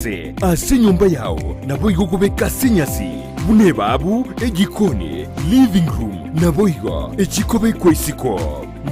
Ase enyomba yao naboigo okobeka ase enyasi, buna ebaabu, ejikoni, living room, naboigo echikobekwa isiko.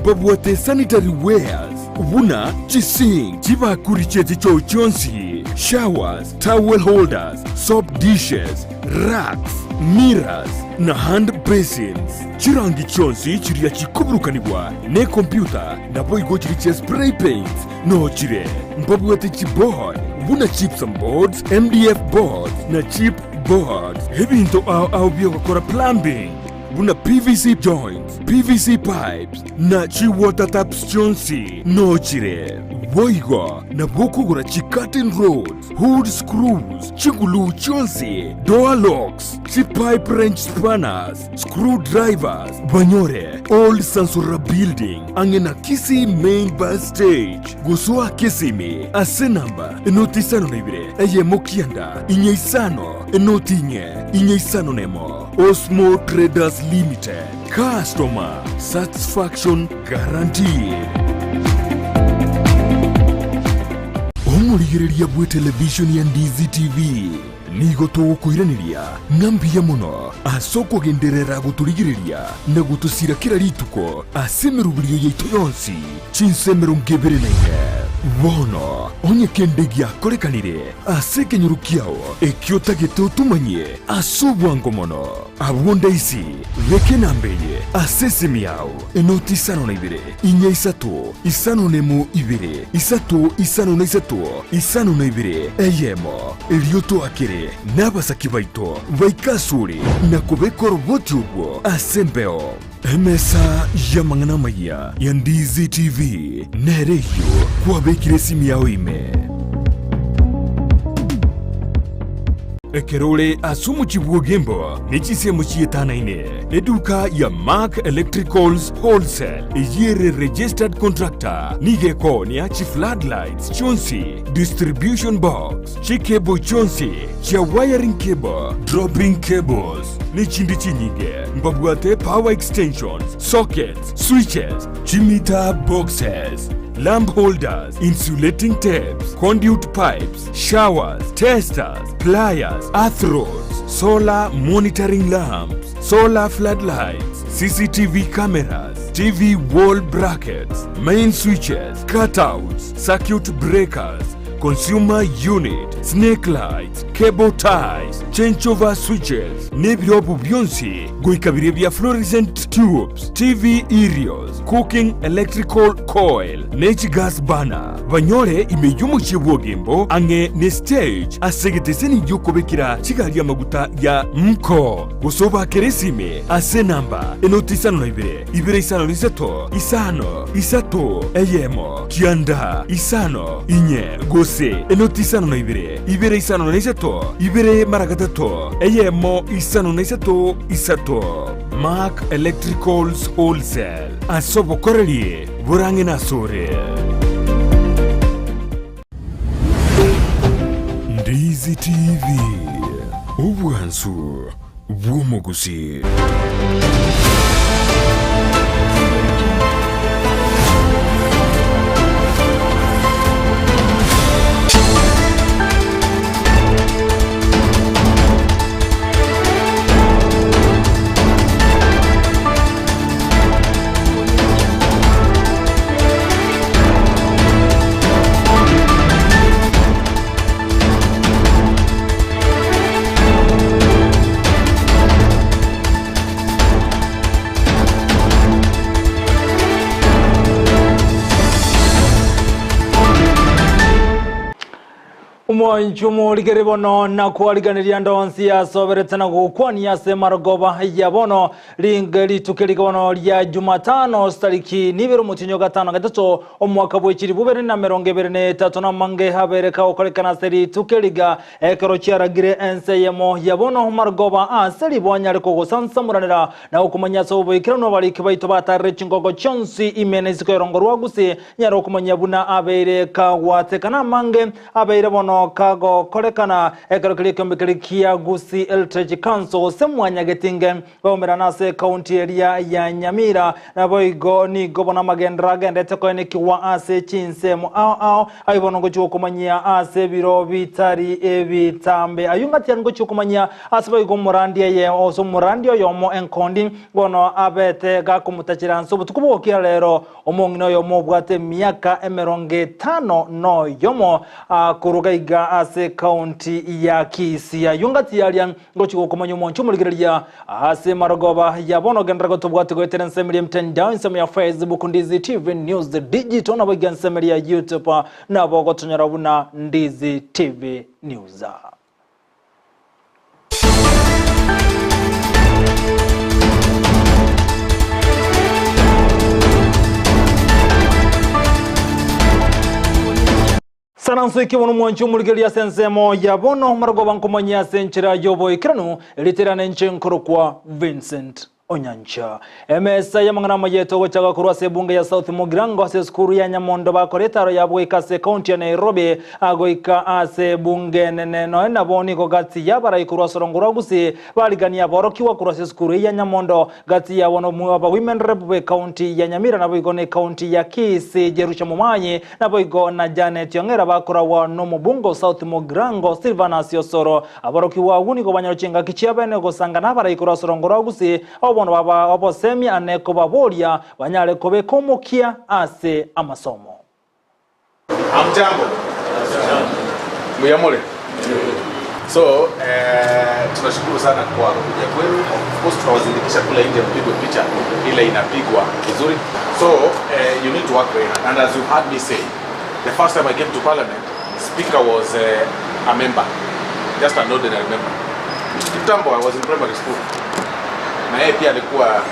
Mbabwate sanitary wares buna chisink, chibakuri chie chichoo chionsi, showers, towel holders, soap dishes, racks, mirrors, na hand basins. Chirangi chionsi chiria chikoburukanigwa nekompyuta naboigo chiria chia spray paints Nochire mbabwate chiboard buna gypsum boards, MDF boards na chip boards. Ebinto ao ao biogokora plumbing buna PVC joints, PVC pipes na chi water taps chionsi nochire. Boigo nabo okogora chi curtain rods, hood screws, chiguluu chionsi, door locks, chi pipe wrench spanners, screw drivers, banyore Old Sansura Building ang'e na Kisii Main Bus Stage gosoa Kisimi ase namba enoti 52 eyemo 9 4 5 0 4 4 5 1. Osmo Traders Limited, customer satisfaction guaranteed. Omorigereria bw'etelevishoni ya Ndizi TV. Nigo togokoiraneria ng'a mbuya mono ase okogenderera gotorigereria na gotosira kera rituko ase emeroberio yaito yonsi, chinsa 24. Bono onye kende giakorekanire ase ekenyoro kiao ekio otagete otomanyie ase obwango mono, abwo ndaisi beka enamba eye ase esimi yao, enoti 52 4 3 51 2 3 53 52 1. Erio toakere nabasaki baito baike asore na kobeka oroboti orwo ase embeo. Emesa y'amang'ana amayia ya Ndizi TV nere eyio kwabekire esimi yao ime. Ekero ore ase omochie bw'Ogembo ne chinsemo chietanaine, eduka ya Mark Electricals Wholesale eyio ere registered contractor nigo ekoonia chifloodlights chionsi, distribution box, chicable chionsi chia wiring cable, dropping cables, ne chinde chinyinge. Mbabwate power extensions, sockets, switches, chimeter boxes, lamp holders, insulating tapes, conduit pipes, showers, testers, pliers, earth rods, solar monitoring lamps, solar floodlights, CCTV cameras, TV wall brackets, main switches, cutouts, circuit breakers, consumer unit, snake lights, cable ties, changeover switches, nebirobu bionsi goika biria bia fluorescent tubes, TV aerials, cooking electrical coil, ne chigas burner. Banyore ime y'omochie bw'Ogembo ang'e ne stage ase egeteseni gi'okobekera chigari amaguta ya Mko. Gose obakere esime ase enamba enoti 52 253 5 3 1 9 5 4 gose enoti 52 253 2 mara gatato 1 5 3 3. Mark Electricals Wholesale ase obokoreri borang'e nasore. Ndizi TV, obwansu bw'omogusii. Omoinchi omorigeri bono nakwariganiria ande onsi asoberete na gokwania ase marogoba ya bono ringe rituko erige bono ria Jumatano sitariki nibere omotienyi o gatano gatato omwaka bwe chilifu bibere na emerongo ebere na etato na amange abere kagokorekana ase rituko eriga ekero chiaragire ense eyemo ya bono marogoba ase ribo anyare kogosansamoranera na gokomanya ase oboikeranu abariki baito batarire chingogo chionsi ime na isiko y'orongo rwa Gusii nyare okomanya buna abeire kagwatekana amange abeire bono. bono kagokorekana ekero keria ekeombe keria kia Gusii Heritage Council gose Mwanyagetinge baumerana ase ekaunti eria ya Nyamira. Naboigo nigo bono amagenderero agenderete koenekigwa ase chinsemo ao ao. Ayio bono ngochia gokomanyia ase ebiro bitari ebitambe. Ayio ng'ati are ngochia gokomanyia ase boigo omorandi eye ase omorandi oyomo enkondi bono abete gakomotachera nse obotuko bw'ogokia rero. Omong'ina oyomo obwate emiaka emerongo etano noyomo akoruga iga ase ekaunti ya Kisii. Ayio ngati aria ngochia gokomanya omwancho omorigereria ase marogoba ya bono genderera gotobwati goetera ensemo eria emtandao ensemo ya Facebook Ndizi TV News Digital nabo iga ensemo eria ya YouTube nabo ogotonyora buna Ndizi TV News. Saranso eke bono mwanche omorigereria ase ensemo ya bono marogoba nkomanyia ase enchera y'oboikeranu riterane inche nkorokwa Vincent Onyancha. Emesa y'amang'ana amaya etogochaka korwa ase ebunge ya South Mugirango ase esukuru ya Nyamondo bakora etaro yabo goika ase ekaunti ya Nairobi goika ase ebunge enene nonya nabo nigo gati y'abarai korwa ase orongo rwa Gusii bariganie aborokigwa korwa ase esukuru eye ya Nyamondo gati yabo nomwe aba Women Rep b'ekaunti ya Nyamira naboigo na ekaunti ya Kisii Jerusha Momanyi naboigo na Janet Ong'era bakoragwa nomobunge o South Mugirango Silvanus Osoro Aborokigwa agwo nigo banyora chingaki chiabene gosanga nabarai korwa ase orongo rwa Gusii, abwo bono baba obosemia ane kobaboria banyare kobeka omokia ase amasomo. Hamjambo? Mbuya more? So eh, tunashukuru sana kwa kuja kwenu. Of course tunawazindikisha kule nje mpigwe picha ile inapigwa vizuri. So eh, you need to work very hard. And as you heard me say, the first time I came to parliament, Speaker was uh, a member, just an ordinary member. Kitambo I was in primary school. Na yeye pia alikuwa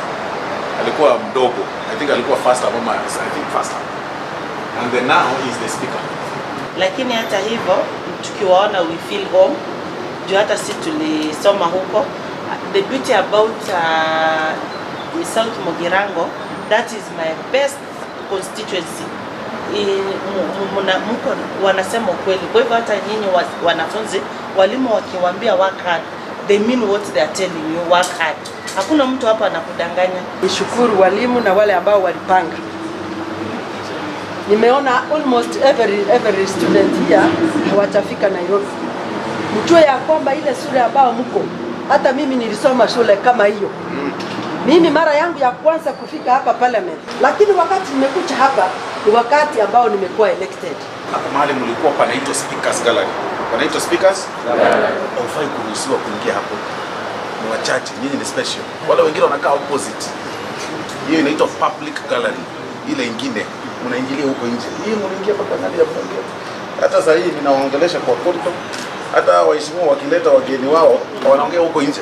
alikuwa mdogo. I think alikuwa first term ama I think first term. And then now he is the speaker. Lakini hata hivyo tukiwaona we feel home juu hata si tulisoma huko. The beauty about South Mugirango, that is my best constituency. Mko wanasema ukweli. Kwa hivyo hata nyinyi wanafunzi, walimu wakiwaambia work hard, they mean what they are telling you, work hard. Hakuna mtu hapa anakudanganya. Nishukuru walimu na wale ambao walipanga. Nimeona almost every student here hawatafika Nairobi. Mjue ya kwamba ile shule ambao mko, hata mimi nilisoma shule kama hiyo. Mimi mara yangu ya kwanza kufika hapa parliament, lakini wakati nimekuja hapa ni wakati ambao nimekuwa elected. Hapo mahali mlikuwa panaitwa Speakers Gallery. Panaitwa Speakers Gallery. Haufai kuruhusiwa kuingia hapo. Ni wachache, nyinyi ni special. Wale wengine wanakaa opposite. Hiyo inaitwa public gallery. Ile ingine mnaingilia huko nje. Hii mnaingia mpaka ndani ya bunge. Hata sasa hii ninaongelesha kwa corridor. Hata waheshimiwa wakileta wageni wao wanaongea huko nje.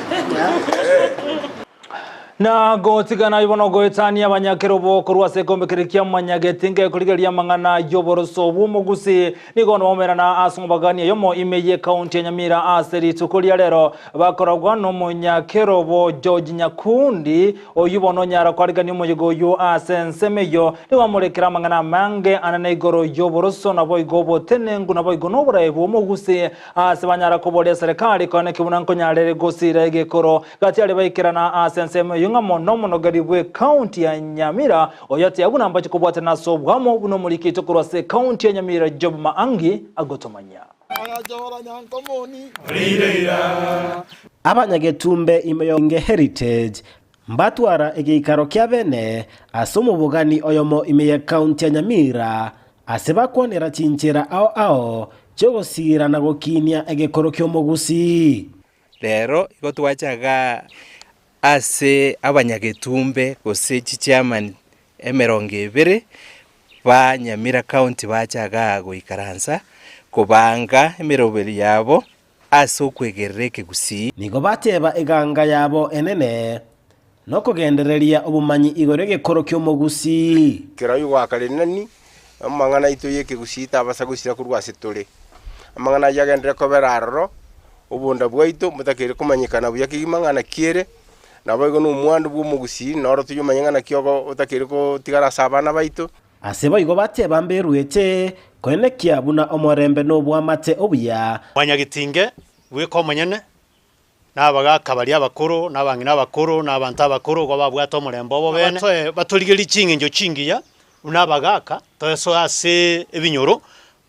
Na gotigana ibono goetania abanyakerobo korwa ase ekeombe keria kia manyageti ngekorigereria amang'ana y'oboroso bw'omogusi nigo nobaumerana ase omobagani oyomo ime y'ekaunti ya Nyamira ase rituko ria rero bakoragwa nomonyakerobo George Nyakundi oyio bono onyara kwarigania omoyega oyio ase ensemo eyio nigo amorekera amang'ana amange anene igoro y'oboroso naboigo obotenenku naboigo noboraai bw'omogusi ase banyara koboria eserekari koeneki buna nkonyarere gosira egekoro Gati aria baikerana ase ensemo eyio ng'a mono omonogeri bw'ecounty ya Nyamira oyo atiga buna mbache kobwatana ase obwamo buna omorikito korwa ase ecounty ya Nyamira Job Maangi agotomanyia. Abanyagetumbe ime y'Oinge Heritage mbatwara egeikaro kia bene ase omobogani oyomo ime y'ecounty ya Nyamira ase bakwanera chinchera ao ao chi'ogosiira na gokinia egekoro ki'omogusii. Rero igo twacha igaa ase abanyagetumbe gose chichairman emerongo ebere ba Nyamira County bacha igaa goikaransa kobanga emeroberi yabo ase okwegerera ekegusii. Nigo bateba eganga yabo enene nokogendereria obomanyi igoro y'egekoro ki'omogusii. Kera oyogoaka rinani, amang'ana aito y'ekegusii tabasa gosira korwa ase tore. Amang'ana ayio agenderere kobera aroro, Obonda bwaito mbotakeire komanyekana buya kegima ng'a naki ere, naboigo nomwando bw'omogusii noro toyomanye ng'a naki ogo otakeire gotigara ase abana baito. Ase boigo bateba mberuete koenekia buna omorembe nobwamate obuya. Mwanyagetinge bweka omonyene, na abagaaka baria abakoro, na abang'ina abakoro, na abanto abakoro igo babwate omorembe obo bene. Batoe batorigerie ching'encho chingiya buna abagaaka, toesoe ase ebinyoro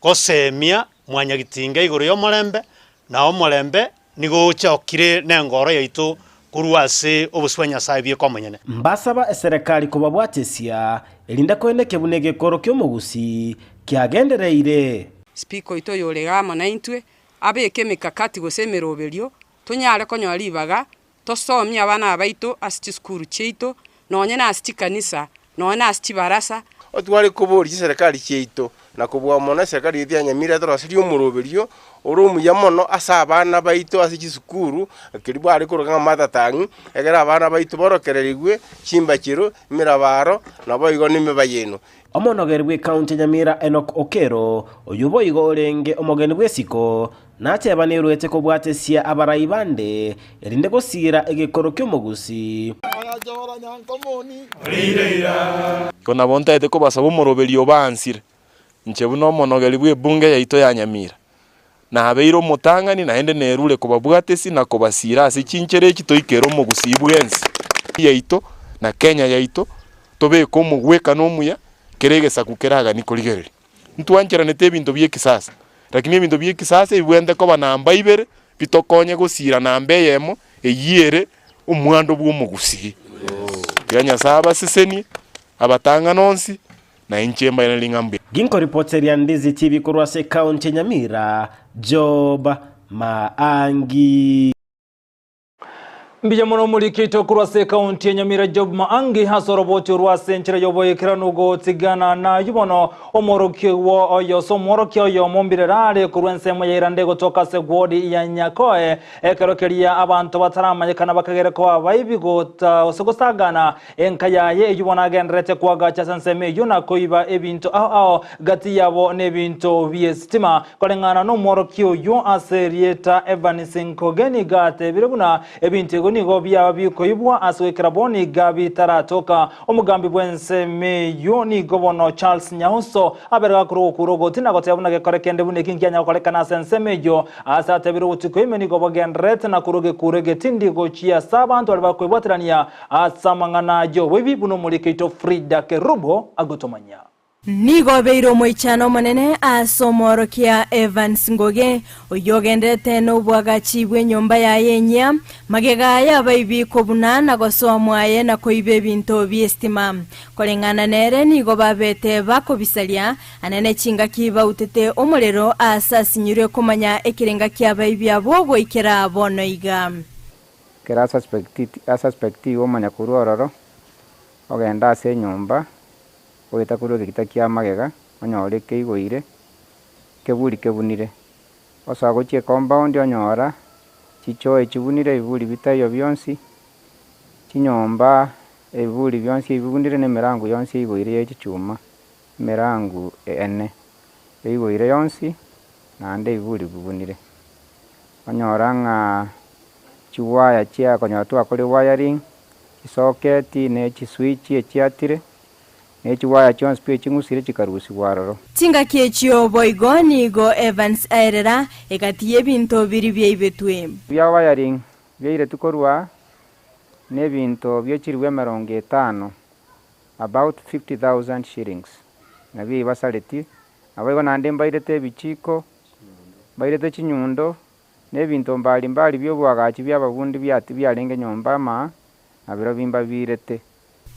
gosemia mwanyagetinge igoro y'omorembe, na omorembe nigo ochakire nengoro yaito korwa ase obosio bwa Nyasae bieka omonyene. Mbasaba eserekari kobabwatesia, erinde koenekia buna egekoro ki'omogusii kiagendereire. Speaker oito oyore iga amo naintwe, abeke emikakati gose emeroberio, tonyare konyora ribaga, tosomie abana aba baito ase chisukuru chiaito, nonye na ase chikanisa, nonye na ase chibarasa. Otware koboria chiserekari chiaito, na kobua mono eserekari yaito ya Nyamira etoroserie omoroberio ore omuya mono ase abana baito ase chisukuru, keria bare koroka ng'a matatang'i, ekero abana baito borokererigwe chimbachero, emerabaro, naboigo nemebayeno. Omonogeri bw'Ekaunti ya Nyamira Enock Okero, oyio boigo orenge omogeni bw'esiko, natebanerwete kobwatesia abarai bande, erinde gosiira egekoro ki'omogusi. Igo nabo ntaete kobasaba omoroberio obansire, inche buna omonogeri bw'ebunge yaito ya Nyamira, nabeire omotang'ani naende nerure kobabwatesi na kobasiira ase chinchera echi toikere omogusii bwensi yaito na Kenya yaito, tobeke omogwekano omuya kera egesaku keraganie korigereria. Ntwancheranete ebinto bi'ekisasa, lakini ebinto bi'ekisasa ebibwenerete koba namba ibere bitokonye gosiira namba eyemo eyio ere omwando bw'omogusii. Tiga Nyasae abasesenie, abatang'ane onsi, na inche mbairanerie ng'a mbuya. Ginkoripoteria Ndizi TV korwa ase ekaunti ya Nyamira, Job Maangi. Mbuya mono omoriki oito korwa ase ekaunti ya Nyamira Job Maangi ase oroboti orwo ase enchera y'oboikeranu gotigana nayio bono omworokigwa oyo ase omworokia oyomo mbirere are korwa ensemo ya Irande gotoka ase ward ya Nyakoe ekero keria abanto bataramanyekana bakagere koba abaibi gota gose gosagana Enka yaye eyio bono agendererete koagacha ase ensemo eyio na koiba ebinto ao ao gati yabo n'ebinto bi'esitima. Koreng'ana nomworokia oyio ase erieta Evans Nkogeni iga atebire buna ebinto ebio nigo biaba bikoibwa ase goikera bono iga bitaratoka. Omogambi bw'ensemo eyio nigo bono Charles Nyauso abere gakorwa ogokura ogoti na goteba buna gekore kende buna eki nkianya gokorekana ase ensemo eyio. Ase atebire obotuko ime nigo bogendererete na korwa egekuro egetindi gochia ase abanto baria bakwebwaterania Ase amang'ana ay'oboibi buna omoriki oito Frida Kerubo agotomanyia. Nigo obeire omoichano omonene ase omoorokia Evans Ngoge, oyio ogenderete nobwagachi bw'enyomba yaye enyia, magega y'abaibi kobuna na gosoa mwaye na koiba ebinto bi'esitima. Koreng'ana nere nigo babete bakobisaria anene chingaki bautete omorero aase asinyirwe komanya ekerenga ki'abaibi abwo goikera bono iga. Ekero asuspectiwe omanya korwa ororo, ogenda ase enyomba, oeta korwa egegita kia magega, onyore keigoire, keburi kebunire. Osoa gochia ecompound onyora, chichoo echibunire ebiburi bitaiyo bionsi, chinyomba ebiburi bionsi ebibunire na emerango yonsi eigoire ya echichuma, emerango ene, eigoire yonsi, naende ebiburi bibunire. Onyora ng'a chiwaya chia konyora twakora ewiring, chisoketi na echiswitch echiatire, na echiwaya chionsi pi eching'usire chikarusigwa aroro. Chingaki echio boigo nigo Evans aerera egati y'ebinto biria biaibetwe. Bia wiring biairetwe korwa na ebinto bie chiribu emerongo etano, about 50,000 shillings, nabio ebibasaretie. Naboigo naende mbairete ebichiko, mbairete chinyundo, na ebinto mbari mbari bi'oboagachi bi'ababundi biarenge nyomba ama, na birobio mbabiirete.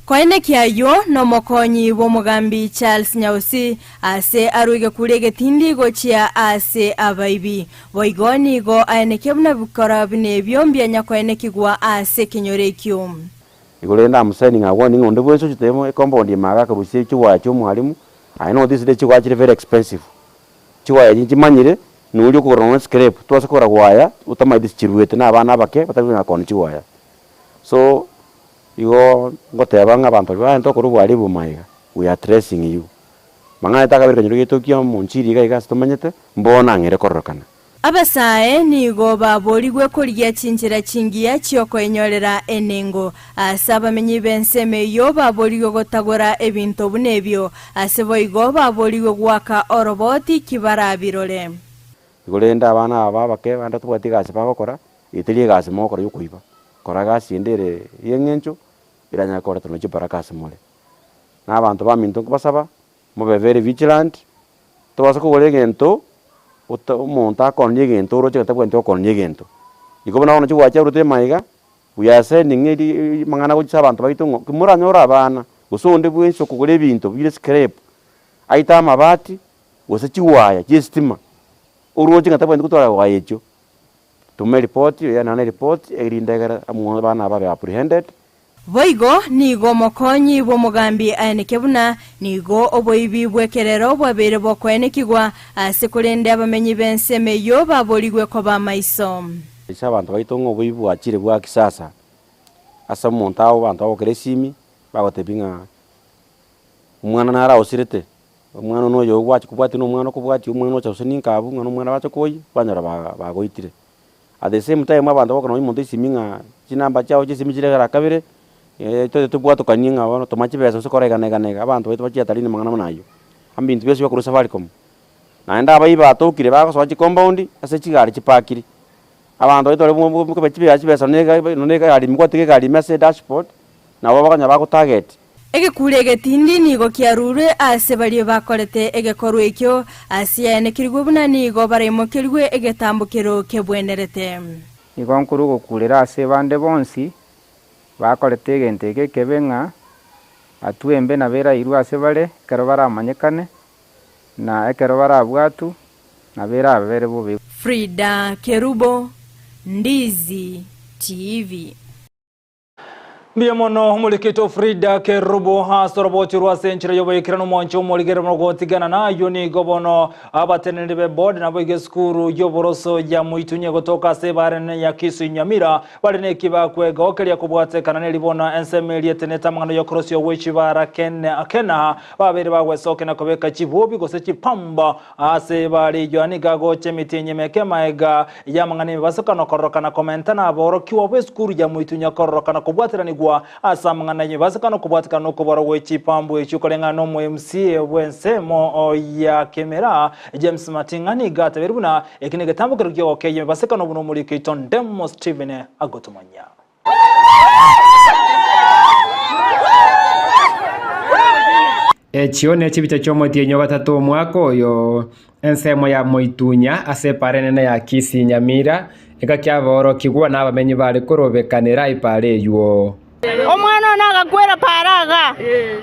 Koenekia ayio nomokonyi bw'omogambi Charles Nyausi ase arwe egekuri egetindi gochia ase abaibi. Boigo nigo aenekia buna bikora buna ebio mbianya koenekigwa ase ekenyoro ekio. Igoro rende amusani ng'a agwo ning'o onde bwensi ochete ecompound ime iga akarusia chiwaya chia omwalimu, aye notice rire chiwaya chire very expensive. Chiwaya echi nchimanyire, noria okogora nonya scrape, twase kogora waya otamaeti ase chiruete na abana abake batari konyara koonia chiwaya. So, igo ngoteba ng'a abanto baria baye tokora obwaribu maiga, we are tracing you. Mang'ana takabere kanyoro getokia omonchiri iga iga ase tomanyete, mbono ang'ere kororekana. Abasae nigo baborigwe korigia chinchera chingiya chi'okoenyorera enengo. Ase abamenyi b'ensemo eyio baborigwe gotagora ebinto buna ebio, ase boigo baborigwe goaka oroboti ki barabirore. Igo rende abana aba abake bande tobwati egasi bagokora, eye teri egasi mogokora ya okoiba, kora egasi ende ere ya eng'encho, eranyare koreta nonya chibaraka ase more. Na abanto baminto nkobasaba, mobe very vigilant, tobasa kogora egento, ota omonto akoonye egento oroche ng'a tabwenereti gokonia egento. Igo buna bono chigwacha arwete emaiga, we are sending eri amang'ana gochia ase abanto baito ng'a ki moranyore abana, gose onde bwensi okogora ebinto bire scrap, aite amabati, gose chigwaya chia estima, oroche ng'a tabwenereti gotwara gwaya echio, toma eripoti, oyeanane eripoti, erinde egere amo abana aba babe apprehended. Boigo nigo omokonyi bw'omogambi aeneke buna nigo oboibi bw'ekerero bwabeire bokoenekigwa, ase korende abamenyi b'ensemo eyio baborigwe koba amaiso. Ase abanto baito ng'a oboibi bwachire bwa kisasa, ase omonto abo abanto bagokera esimi, bagotebia ng'a omwana naro aosirete, omwana one oyo ogwachia kobwatia na omwana okobwatia omwana ocha gose ninka abwo ng'a nomwana bache koyia, kwanyora ba bagoitire. At the same time abanto bagokora nonya omonto esimi ng'a chinamba chiago chia esimi chire gara kabere, tote tobwatokanie ng'a bono toma chibesa gose kora iga na iga na iga, abanto baito bachie hatarini amang'ana buna aywo. Ebinto bionsi biakorwa Safaricom. Naende abaibwi batokire bagosoa chicompound ase chigari chipakiri, abanto baito baria bo chibesa chibesa nonye nonye egari ime gwatiga egari ime ase edashboard, nabo bakonyora bagotarget. Egekuro egetindi nigo kiarurwe ase baria bakorete egekorwa ekio, ase yaenekerigwe buna nigo baraimokerigwe egetambokero kebwenerete. Nigo nkorwa ogokurera ase bande bonsi bakorete egento eke ekebe ng'a atwe embe nabo erairwe ase bare ekero baramanyekane, na ekero barabwatwe nabo erabere bobe. Frida Kerubo, Ndizi TV. Mbuya mono omorikito Frida Kerubo ase oroboti rwa ase enchera y'oboikeranu omwancho omorigere mono gotigana nayio nigo bono abateneneri be board nabo iga esukuru y'oboroso ya Muitunye gotoka ase ebara enene ya Kisii Nyamira bare neki bakwegokeria kobwatekana neribona ensemo eria etenete amang'ana y'okorosia ogwechibara kena babeire bagwesokia na kobeka chibobi gose chipamba Ase bare eyio nigo agocha emetienyi emeke magega y'amang'ana emebasokano kororokana komentana aborokigwa bw'esukuru ya moitunya kororokana kobwateranigwa ase amang'ana y'emebasokano kobwatekana n'okoborwa gwe chipambu echio koreng'ana n'omo MCA bw'ensemo ya Kemera James Mating'a nigo atebeire buna eki negetambokero ki'ogokeyia emebasokano buna omoriki oito Ndemo Stephen agotomanyia. Echio nechibicha chi'omotienyi o gatato omwaka oyo, ensemo ya Moitunya ase epaara enene ya Kisii Nyamira, engaki aborokigwa na abamenyi bare korobekanera epaara eyio. Omwana one agakwera paara iga,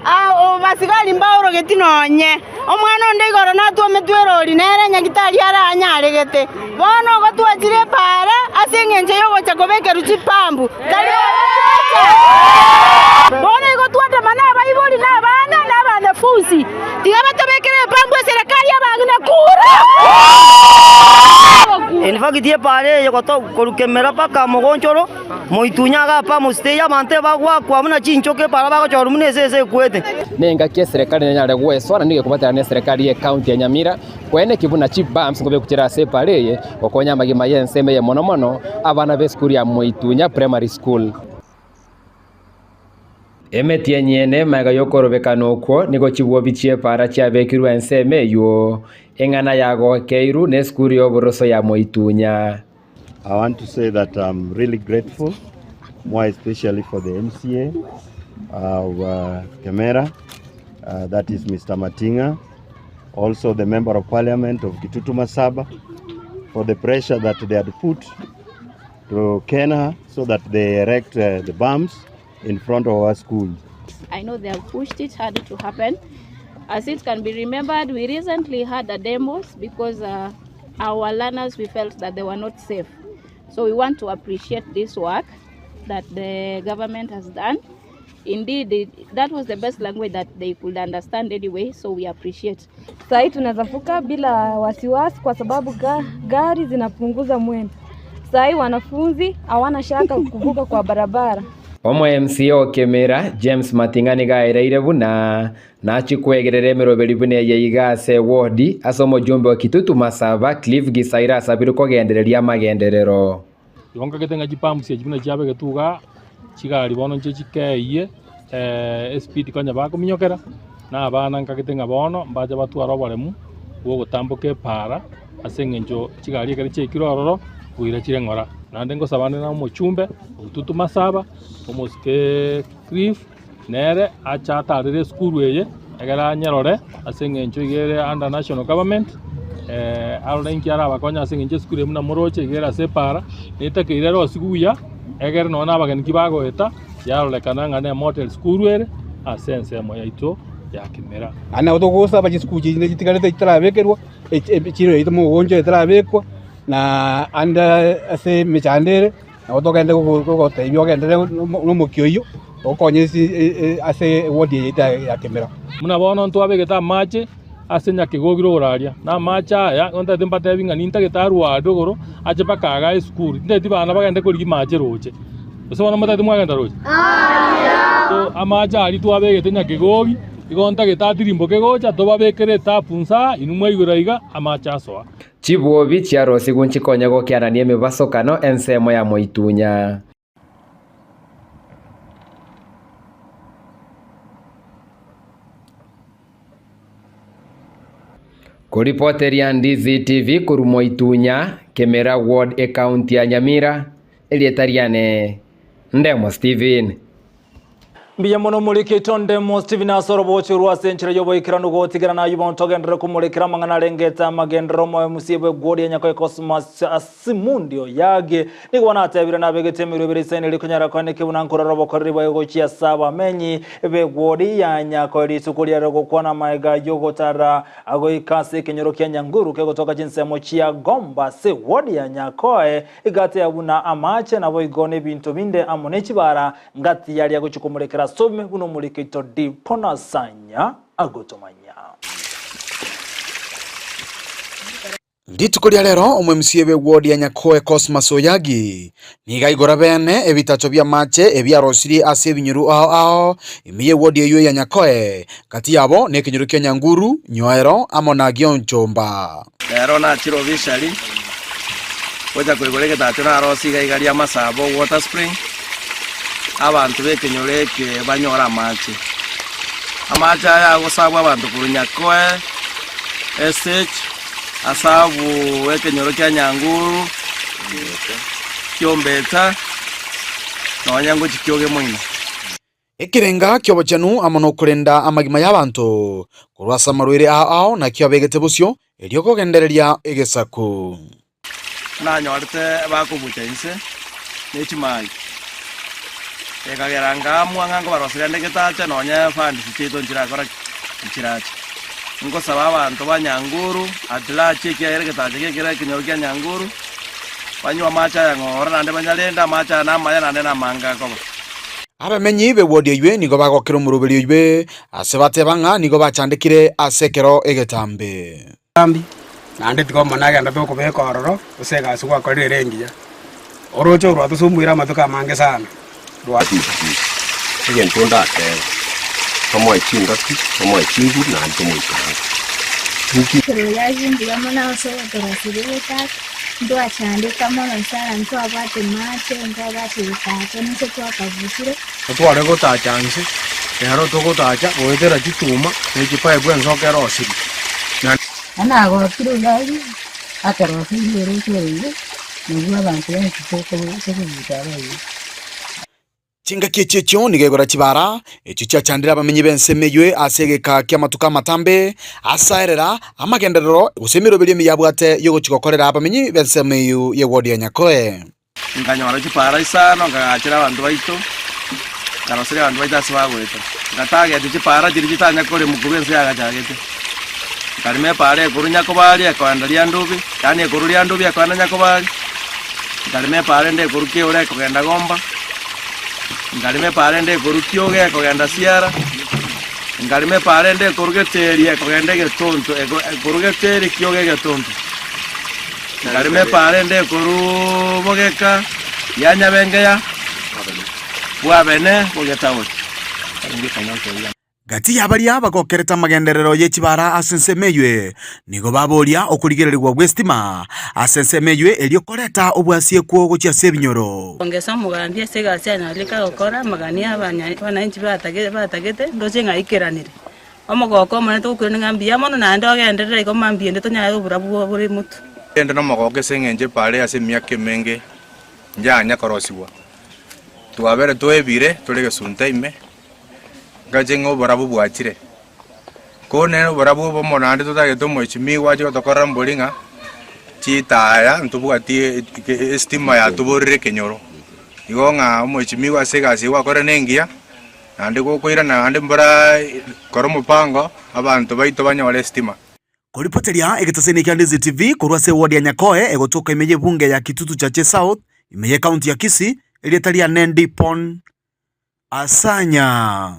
abasigari mbaorogeti nonye. Omwana onde igoro natwometwe erori, nere nyagitari aranyaregete. Bono igo twachire epaara ase engencho y'ogocha kobekerwa chipambu, tari ogocha. Bono igo twatama nabaibori na abana na abanafunsi, tiga batobekere epambu eserekari abang'ina kura. In fact epaara eye korwa kemera mpaka mogonchoro. Moitunye agapa amositei abanto ebagwakwa buna chinchoka epaara bagochorwa buna esese ekwete. Nengaki eserekari nenyare gwesoa na nigo ekobaterana neserekari ye county ya Nyamira koeneki buna chi bumps nkobekwa chire ase epara eye gokonya amagima y'ensemo eye mono mono abana b'esukuru ya Moitunya Primary School. Emetienyi ene magega y'okorobekana okwo nigo chibwobi chi'epaara chiabekirwe ensemo eyio, eng'ana yagokeirwe nesukuru y'oboroso ya Moitunya. I want to say that I'm really grateful, more especially for the MCA of Kemera, that is Mr. Matinga, also the Member of Parliament of Kitutu Masaba, for the pressure that they had put to Kenya so that they erect the bumps in front of our school. I know they have pushed it hard to happen. As it can be remembered, we recently had a demos because our learners, we felt that they were not safe. So we want to appreciate this work that the government has done. Indeed, that was the best language that they could understand anyway, so we appreciate. Sahii tunaweza vuka bila wasiwasi kwa sababu gari zinapunguza mwendo. Sahii wanafunzi hawana shaka kuvuka kwa barabara. Omo MCA o Kemera, James Mating'a nigo aereire buna nachie kwegerera emeroberi buna eye iga ase ewodi ase omojumbe o Kitutu Masaba, Cliff Gisaira asabirwe kogendereria amagenderero. Igo nkagete ng'a chipumps echi buna chiabegetwe igaa, chigari bono nche chikeyie espeed konya bakominyokera, na abana nkagete ng'a bono mbache batware oboremu bwa ogotamboka epaara ase eng'encho chigari ekero chiaikire ororo, boira chire ng'ora. Naende ngosaba nde na omochumbe Otutu Masaba, omosike Cliff, nere ache atarere esukuru eye, egere anyerore ase eng'encho iga ere under national government, arore inki arabakonye ase eng'encho esukuru eye buna moroche iga ere ase epaara, netakeire erosigwe buya, egere nonye na abageni ki bagoeta, yarorekana ng'a ne model school ere ase ensemo yaito ya Kimera. Naende nabo togosaba chisukuru chinde chitigarete chitarabekerwa, echiro yaito mogoncho etarabekwa, na ande ase emechando ere, nabo togende gogotebia ogenderere nomokia oyio, okonye ase ewodi eye yaito ya Kemera. Buna bono ntwabegete amache ase nyakegogire ogoraria, na amache aya nigo ntagete mbatebi ng'a nintagete arwe aa igoro ache mpaka igaa esukuru, tintageti bana bagende korigia mache roche, gose bono motagete mwagenda roche? So amache aria twabegete nyakegogi, igo ntagete atirimboke gocha tobabekere etapu nsa inwe mwaigora iga amache asoa. Chibwobi chiarosigwe nchikonye gokianania emebasokano ensemo ya moitunya. Koripoteria Ndizi TV korwa Moitunya, Kemera Ward, Ekaunti ya Nyamira, erieta riane Ndemo Stephen. Mbuya mono morikito Ndemo Stephen ase orobochi orwo ase enchera y'oboikeranu gotigera na ayio bono togenderere komorekera amang'ana arengete amagenderero omoyo musie bw'egwori ya Nyakoe Cosmas Asimundi Oyagi nigo bono atebire nabegete emerwa ebere isaine erio konyara koaneke buna nkorora obokoreri bwaye gochia ase abamenyi b'egwori ya Nyakoe rituko riare gokwana amaega y'ogotara goika ase ekenyoro kia Nyanguru kegotoka chinsemo chia Gomba ase ewodi ya Nyakoe Egatea buna amaache, naboigo nebinto binde amo ne chibara, ngati yaria gochia komorekera asome buna omorikeito Diponasanya agotomanya. Rituko ria rero omo-MCA b'eward ya Nyakoe Cosmas Oyagi nigo aigora bene ebitacho bi'amache ebiarosirie ase ebinyoro ao ao ime y'eward eyio ya Nyakoe, gati yabo nekenyoro kia Nyanguru, Nyoero amo na Gionchomba. Rero nachire obishari, gocha koigora egetacho narosie iga iga ria Masabo water spring, abanto b'ekenyoro eke banyore amache. Amache aya agosabwa abanto korwa Nyakoe, Esech, asabwe ekenyoro kia Nyanguru, Kiombeta, nonya ngochia Kioge moino. Ekerenga ki'obochenu amo nokorenda amagima y'abanto korwa ase amarwaire ao ao nakio abegete bosio, erio kogendereria egesaku. Nanyorete bakobucha inse ne chimai, ekagera nkaamua ng'a nkobaroseria nde getacha nonya funds chiaito nchirakora ki? Nchirache. Nkosaba abanto ba Nyanguru at large ekiagera egetacha gekere ekenyoro kia Nyanguru, banywe amache aya ng'ora naende banyarende amache aya namaya naende namange akoba. Abamenyi b'ewodi eywe nigo bagokera omoroberi oywe, ase bateba ng'a nigo bachandekire ase ekero egetambe. Ambi, naende tiga Omonene agenderete gokobeka ororo, ase egasi gwakorire ere engiya. Orooche orwo rwatosumbuire amatuko amange sana, rwa. Egento ndatebe, tomoe chingaki, tomoe chinguru, naende tomoikaranse. Inki? Eroyaji mbuya mono ase ogotorosiria egetata, ntwachandeka mono sana ntwabwate mache, ntwabwate getacha ninche twakabuchire. Totware gotacha nse, ero togotacha goetera chituma ne chipaipu ensoko erosirie. Na. Na nagokire oyio atoroseirie oroche oro igo, nabwo abanto bonsi tokobuta abaye. Chingaki echi echio nigo egora chibara, echio chiachandire abamenyi b'ensemo eyio ase egeka ki'amatuko amatambe, asaerera, amagenderero, gose emeroberio emiya abwate y'ogochia gokorera abamenyi b'ensemo eyio y'ewodi ya Nyakoe. Nkanyora chipaara isano, nkagachera abanto baito, nkaroseria abanto baito ase bagoeta. Ngatageti chipaara chiria chitanya koremwa korwa ense yagachagete. Nkarema epaara ekorwa Nyakobari ekoenda Riandubi, yaani ekorwa Riandubi ekoenda Nyakobari, nkarema epaara ende ekorwa Keura ekogenda Gomba, nkarema epaara ende ekorwa Kioge ekogenda Siara, nkarema epaara ende ekorwa Geteri ekogenda Egetonto, eko ekorwa Geteri Kioge Egetonto. Nkarema epaara ende ekorwa Bogeka ya Nyabengeya. Bwabene bogetaoni arenge ekanyansa eria. Gati y'abaria bagokerete amagenderero ye chibara ase ensemo eywe, nigo baboria okorigererigwa gw'esitima ase ensemo eywe erio koreta obwasiekwo gochia ase ebinyoro. Ongesa omogambi ase egasi anyarete gokora amagani abananchi batagete, ndoche ng'a aikeranire. Omogoko omonene togokwirana ng'a mbuya mono naende ogenderere igo mambia ende tonyare oborabu bore motwe. Inde nomogoko ase engencho epaara ase emiaka emenge njanya korosigwa. Twabere twebire tore gesunte ime, ngache ng'a oborabu bwachire. Ko nere oborabu obomo naende totagete omochimiwa ache gotokorera mbori ng'a chitaya ntobwati estima yatoborire ekenyoro. Igo ng'a omochimiwa ase egasi eye gwakorire ne engiya, naende gokoirana naende mbora kora omopango abanto baito banyore estima. Koripoteria egetaseni kia Ndizi TV korwa ase eward ya Nyakoe egotoka ime y'ebunge ya Kitutu Chache South ime y'ecounty ya Kisii, erieta riane Ndipon Asanya.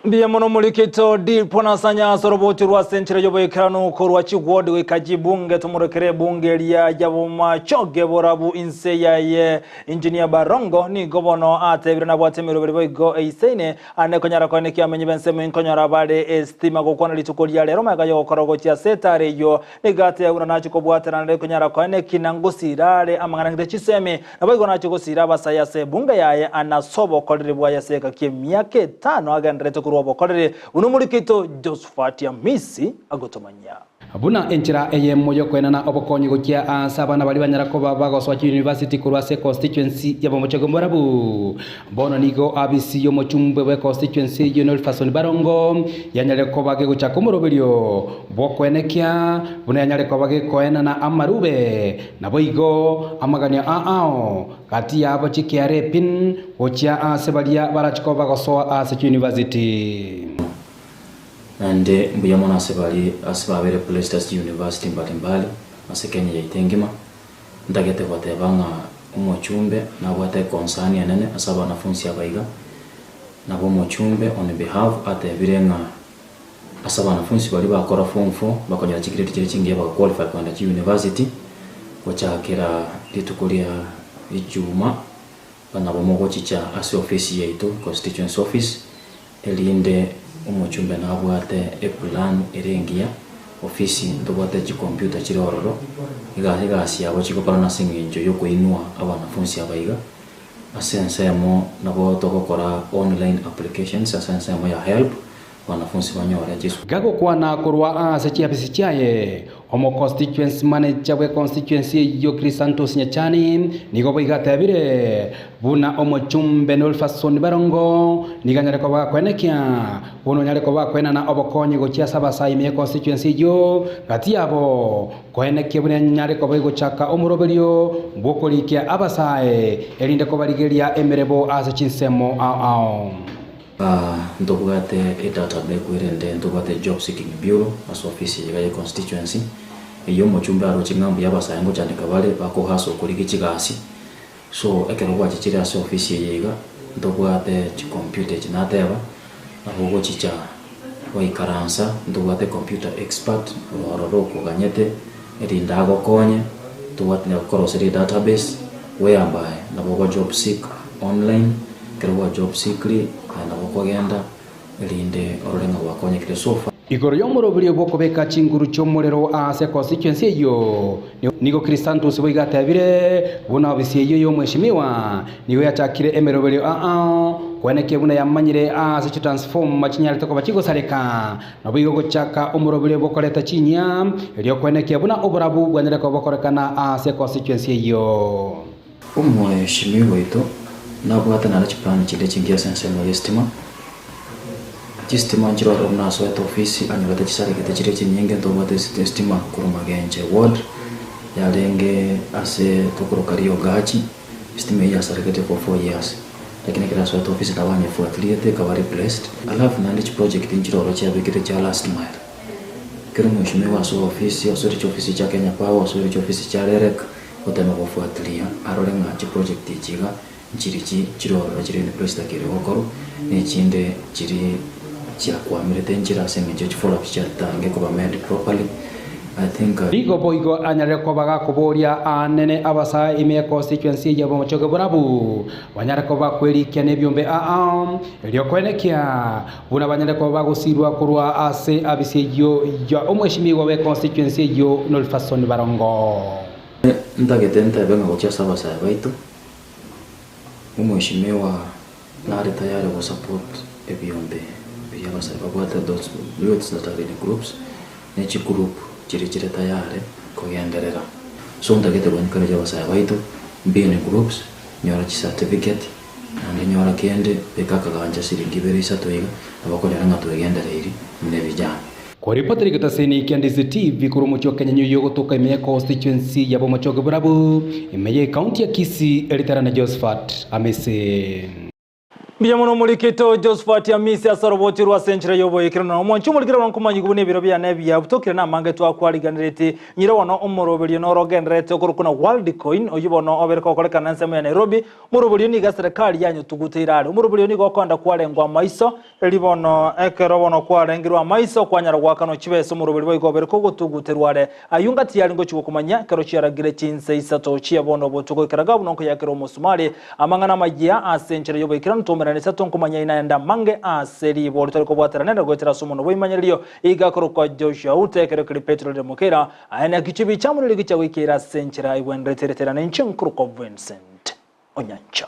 Mbuya mono Omorikito Dipon Asanya ase orobocho rwa ase enchera y'oboikeranu korwa chiward goika chibunge tomorekere ebunge eria ya Bomachoge borabu inse yaye Engineer Barongo nigo bono atebire nabwate emeroberi boigo eisaine Ande konyara koe niki amenyi b'ensemo inkonyora bare esitima gokwana rituko ria rero magega y'ogokora gochia ase etara eyio. Nigo atebia buna nachie kobwatana nere konyara koe neki na ngosira are amang'ana ng'ite chisemi. Naboigo nachie gosira abasae ase ebunga yaye ane ase obokoreri bwaye ase egeka ki'emiaka etano agendererete korwa obokoreri buna omoriki oito Josephat Amisi agotomanyia. Buna enchera eyemo y'okoenana obokonyi gochia aase abana baria banyara koba bagosoa chiyunivasiti korwa ase econstituency ya Bomochoge Morabu. Bono nigo abisi y'omochumbe bw'econstituency eyio Nelfason Barongo yanyarire koba gegochaka omoroberio bw'okoenekia buna yanyare koba gekoenana amarube naboigo amaganio ao gati yabo chiKRA pin gochia aase baria barachi koba bagosoa ase chiyunivasiti. Naende mbuya mono ase baria ase babeire placed ase chiuniversity mbali mbali ase Kenya yaito engima. Ntagete goteba ng'a omochumbe nabwate econcern enene ase abanafunsi aba iga, nabo omochumbe on behalf atebire ng'a ase abanafunsi baria bakora form four bakonyora chigrade chiria chingiya baga qualify kogenda chiuniversity, gochakera rituko ria ijuma nabo mogochicha ase ofisi yaito constituency office. Erinde omochumbe nabwate eplan ere engiya, ofisi ntobwate chicomputer chire ororo, iga egasi yabo chigokorana ase eng'encho yokoinua abanafunsi aba iga, ase ensemo nabo togokora online applications ase ensemo ya helb, abanafunsi banyore chisu. Gagokwana korwa ase chiafisi chiaye, Omoconstituency manager bwe constituency eyio Chrysanthus Nyachani nigo boigo atebire buna omochumbe Nolfason Barongo nigo anyare koba gakoenekia buna onyare koba gakoenana obokonyi gochia ase abasae ime ye constituency eyio gati yabo koenekia buna enyare koba egochaka omoroberio bwokorikia abasae erinde kobarigeria emerebo ase chinsemo ao ao. Ntobwate edatabase kwerende ntobwate job seeking bureau ase ofisi eye iga ye constituency, eyio omochumbe aroche ng'a mbuya abasae ngochandeka bare bakohustle korigia chigasi. So ekero gwachichire ase ofisi eye iga, ntobwate chicomputer echi nateba, nabo ogochicha gwaikaransa, ntobwate computer expert oro ororo okoganyete erinde agokonye, ntobwate koroseria edatabase whereby nabo ogo job seek online. Ekero gwa job seekri, aye nabo okogenda, erinde orore ng'a gwakonyekire so far. Igoro y'omoroberio bw'okobeka chinguru chi'omorero aase constituency eyio, nigo Chrysanthus boigo atebire buna ofisi eyio y'omweshimiwa nigo yachakire emeroberio ao koenekia buna yamanyire aase chitransformer chinyarete koba chigosareka naboigo gochaka omoroberio bw'okoreta chinyia erio koenekia buna oborabu bwanyare koba bokorekana aase constituency eyio. Omoeshimiwa oito nabwate nare chiplani chinde chingiya ase ensemo y'esitima. Chistima nchire ororo buna asoete ofisi anyorete chisaregete chire chinyinge ntobwate esitima korwa Magenche ward yarenge ase tokoroka Riogachi, esitima eyio yasaregete for four years lakini ekero asoete ofisi nabo anyefuatiliete ekaba replaced. Alafu naende chiproject nchire ororo chiabekire chia last mile. Ekero omoeshimiwa asoa ofisi, osoire chiofisi chia Kenya Power, osoire chiofisi chia REREC, Gotema gofuatilia arore ng'a chiproject echi iga nchiri chi chire ororo chire in place chitakeire gokorwa, na echinde chiri chiakwamerete enchera ase eng'encho chifollow ups chiatange koba made properly. I think I. Nigo boigo anyarire koba gakoboria aanene abasae ime ye constituency eye y'obomochoge borabu, banyare koba bakwerikia nebiombe aa, erio koenekia buna banyare koba bagosirwa korwa ase abisi eyio ya omweshimiwa bwe constituency eyio Nolfason Barongo. Ntagete ntebe ng'a gochia ase abasae baito, omweshimiwa nare tayari go support ebiombe biria abasae babwate those youths that are in groups, ne chigroup chiria chire tayari kogenderera. So ntagete go encourage abasae baito, be in groups, nyora chicertificate, naende nyora kende, beka akagancha siringi ibere isato iga, nabo okonyora ng'a twegendereiri buna ebijana. Koripotera egetaseni kia Ndizi TV korwa omochie o Kenyanya oyio ogotoka ime ye constituency ya Bomochoge Borabu, ime ye ekaunti ya Kisii, eritara na Josephat Amisi. Mbuya mono omorikito Josephat Amisi ase oroboti rwa ase enchera y'oboikeranu. Na omwanchi omorikire bono nkomanyigwa buna ebiro biane biabutokire na amange twakwariganereti. Nyire bono omoroberio norogendererete okorokwa na Worldcoin oyio bono obere kogokorekana ensemo ya Nairobi. Omoroberio nigo eserekari yanyotuguteire are. Omoroberio nigo okoenda kwarengwa amaiso Erio bono, ekero bono kwarengirwe amaiso, kwanyara goakanwa chibesa omoroberi boigo obere kogotuguterwa are. Ayio ngati yare ngochia gokomanyia, ekero chiaragire chinsa isato chia bono obotuko ekero gavuna nkoyakera omosumari amang'ana amayia ase enchera y'oboikeranu twaumerane isato nkomanya inaende amange ase ribori tari kobwatera nere goetera ase omonwa bw'ebimanyererio iga akorokwa Joshua Ute ekero keri Petero rire mokeira aye naki chibi chiamorire gichia goikeira ase enchera egwenerete ereterane inche nkorokwa Vincent Onyancha.